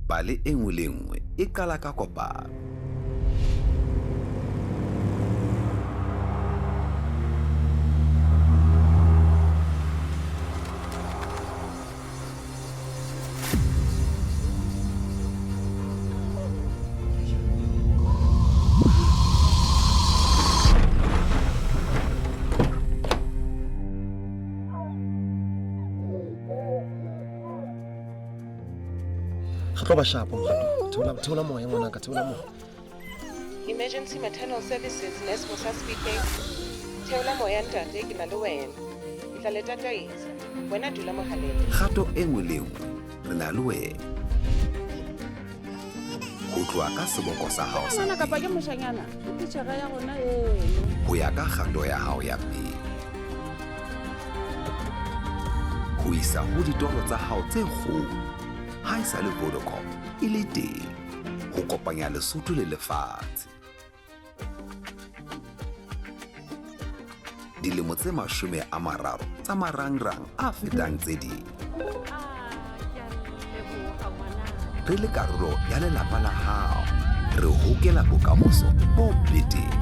Pale e nngwe le e nngwe e qala ka kopano. Re tlo ba shapo mogato. Theola theola moya ngwanaka, theola moya. Emergency Maternal Services, Nurse Musa speaking. Theola moya ntate, ke na le wena. Ke tla le tataisa. Wena dula mohaleng. Kgato e nngwe le e nngwe re na le wena. Ho tloha ka seboko sa hao sa Ngwana kapa ke pele moshanyana, ke titjhere ya rona eno. ho ya ka kgato ya hao ya pele ho isa ho ditoro tsa hao tse kgolo. Ha e sa le Vodacom e le teng ho kopanya Lesotho le lefatshe. Dilemo tse 30 tsa marangrang a fetang tse ding. Re le karolo ya lelapa la hao, re hokela bokamoso bo betere.